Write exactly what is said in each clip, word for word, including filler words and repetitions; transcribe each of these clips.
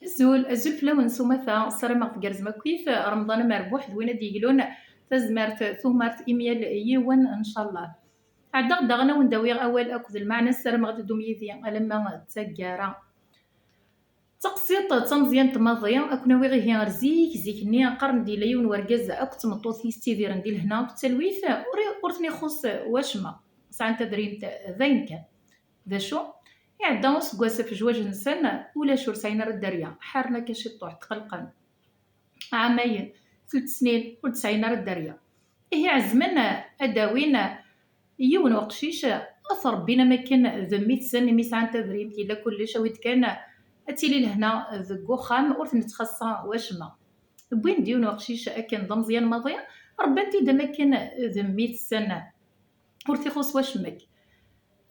Azul, azul fell-awen s umata, ssarameɣ tgerrzem akkit, Remḍan amerbuḥ d win ad d-yeglun tazmert tumert i myal yiwen, ncallah. Ɛeddaɣ daɣen a wen-d-awiɣ awal akked lmeɛna, ssarameɣ ad teddum yid-i alamma d taggara. D taqsiṭ d tameẓyant maḍi, ad ken-awiɣ ihi ar zik, zik-nni qqaren-d yella yiwen wergaz akked tmeṭṭut yettidiren di lehna akked talwit, ur, ur ten-ixuṣṣ wacemma, sɛan tadrimt d ayen kan. D acu? Iɛedda useggas ɣef zzwaǧ-nsen, ulac, ur sɛin ara dderya, ḥaren akka ciṭṭuḥ, tqelqen. Ɛamayen, telt snin, ur d-sɛin ara dderya. Ihi ɛezmen ad d-awin yiwen uqcic, ad t-rebbin am akken d mmi-tsen, imi sɛan tadrimt, yella kullec, awi-d kan ad tili lehna deg uxxam, ur ten-ittxaṣṣa wacemma. Wwin-d yiwen uqcic akken d ameẓyan maḍi, rebban-t-id am akken d mmi-tsen, ur t-ixuṣṣ wacemma.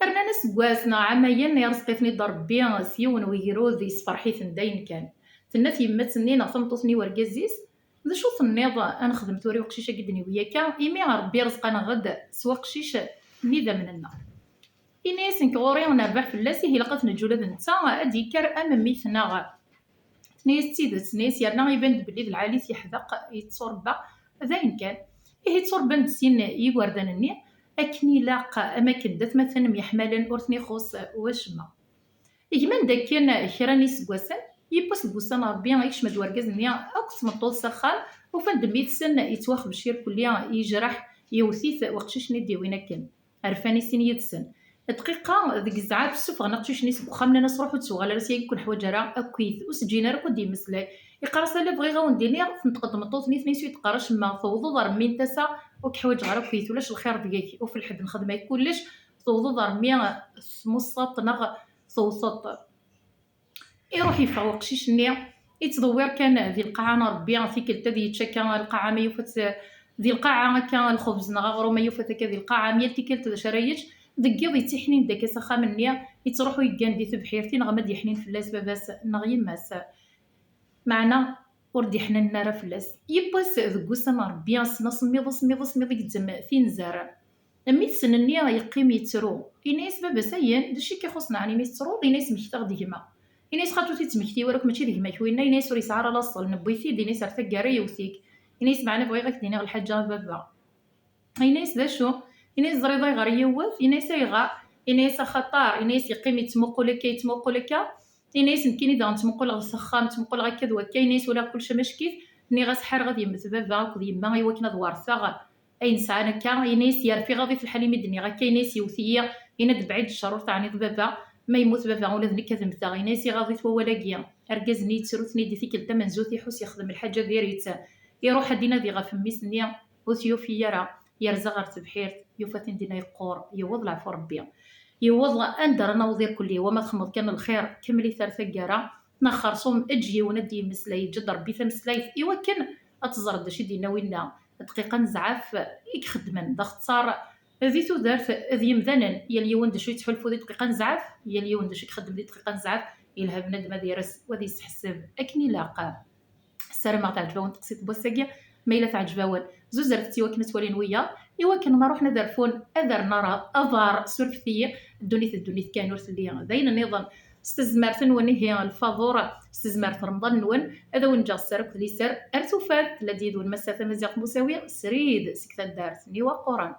Rnan aseggas neɣ ɛamayen, irezq-iten-id Rebbi s yiwen wegrud, yessefreḥ-iten d ayen kan. Tenna tyemmat-nni neɣ tameṭṭut-nni i urgaz-is: "D acu tenniḍ ad nexdem tura i uqcic-agi d-niwi akka, imi Rebbi irezq-aneɣ-d s waqcic-nni d amnenneɣ?" Ini-as: "Nekk ɣur-i nerbeḥ fell-as, ihi ilaq ad t-neǧǧ ula d netta ad d-yekker am mmi-tneɣ." Tenna-yas: "D tidet." Tenna-yas: "Yerna iban-d belli d lɛali-t, yeḥdeq, yetturebba, d ayen kan. Ihi tturebban-d sin yigerdan-nni akken ilaq, am akken d atmaten myeḥmalen, ur ten-ixuṣṣ wacemma." Gman-d akken kra n yiseggasen, yiwwas deg wussan n Rebbi, yekcem-d wergaz-nni akked tmeṭṭut s axxam, ufan-d mmi-tsen yettwaxbec irkelli, yejreḥ, yewwet-it weqcic-nni d-yewwin akken. Rfan i sin yid-sen. Dqiqa, deg zzɛaf, ssufɣen aqcic-nni seg uxxam, nnan-as: "Ruḥ, ur d-tuɣal ara sya, ur k-neḥwaǧ ara akkit." Ur s-ǧǧin ara akk ad d-yemmeslay. Iqqar-as: "Ala, bɣiɣ ad wen-d-iniɣ, tenṭeq-d tmeṭṭut-nni, tenna-yas ur yi-d-qqar acemma, tewwḍeḍ ar mmi n tasa, ur k-ḥwaǧeɣ ara akkit, ulac lxir deg-k, uf lḥedd, nxedm-ak kullec, tewwḍeḍ ar mmi tmuṣṣaḍ neɣ tewteḍ." Iruḥ yeffeɣ weqcic-nni, yettḍewwir kan di lqaɛa n Rebbi, tikkelt ad yečč akka lqaɛa ma yufa-tt di lqaɛa, akka lxubz neɣ aɣrum ma yufa-t akka di lqaɛa, am yal tikkelt d acu ara yečč. Deg yiḍ yettiḥnin-d akka s axxam-nni, yettruḥu yeggan di tebḥirt, i neɣ ma d-yeḥnin fell-as baba-s neɣ yemma-s. Meɛna ur d-iḥnanen ara fell-as. Yiwwas deg wussan n Rebbi, ass-n asemmiḍ, asemmiḍ, asemmiḍ, igezzem tinzar. Mmi-tsen-nni yeqqim yettru. Yenna-yas baba-s: "Ayen, d acu i k-ixuṣṣen ɛni mi tettruḍ?" Yenna-yas: "Mmektaɣ-d gma." Yenna-yas: "Xaṭi ur t-id-temmekti ara akk, mačči d gma-k winna." Yenna-yas: "Ur yesɛi ara laṣel, newwi-t-id." Yenna-yas: "Ar taggara yewwet-ik." Yenna-yas: "Meɛna bɣiɣ ad k-d-iniɣ lḥaǧa a baba." Yenna-s: "D acu?" Yenna-s: "Ẓriḍ ayɣer i yi-yewwet?" Yenna-s: "Ayɣer?" Yenna-s: "Axaṭer," yenna-s, "yeqqim yettmuqul akka, yettmuqul akka." Yenna-s: "Nekkini daɣen ttmuquleɣ s axxam, ttmuquleɣ akka d wakka." Yenna-s: "Walaɣ kullec amack-it." Nniɣ-as: "Ḥareɣ ad yemmet baba akked yemma i wakken ad werteɣ ayen sɛan akka." Yenna-s: "Yerfa iɣaḍ-it lḥal imi d-nniɣ akka." Yenna-s: "Yewwet-iyi, yenna-d: 'Bɛid ccer, ur teɛniḍ baba, ma yemmut baba ula d nekk ad mmteɣ.'" Yenna-s: "Iɣaḍ-it wawal-agi." Argaz-nni yettru-ten-id i tikkelt tamenzut, iḥus yexdem lḥaǧa diri-tt. Iruḥ ad d-inadi ɣef mmi-s-nni, ur t-yufi ara. Yerza ɣer tebḥirt, yufa-t-in dinna yeqqur, yewweḍ leɛfu Rebbi. Yewweḍ anda ara naweḍ irkelli, wama txedmeḍ kan lxir, kemmel-it ar taggara, neɣ xerṣum eǧǧ yiwen ad d-yemmeslay, yeǧǧa-d Rebbi tameslayt, i wakken ad teẓreḍ d acu i d-yenna winna. Dqiqa n zzɛaf i ixeddmen d axeṣṣar di tudert d yemdanen, yal yiwen d acu yettḥulfu di dqiqa n zzɛaf, yal yiwen d acu i ixeddem di dqiqa n zzɛaf, yelha bnadem ad ires u ad yesseḥseb akken ilaq. Ssarameɣ teɛǧeb-awen teqsiṭ n wass-agi. Ma yella teɛǧeb-awen, zuzret-tt i wakken ad tt-walin wiyaḍ, i wakken ma ruḥen ad rfun, ad rren ara aḍar, surfet-iyi, ddunit d ddunit kan, ur telli d ayen nniḍen. S tezmert-nwen ihi lfaḍur, s tezmert Remḍan-nwen, ad awen-ǧǧeɣ sser akked liser, ar tufat, tella-d yid-wen Massa Tamaziɣt Musawi, srid seg taddart n Iwaqquren.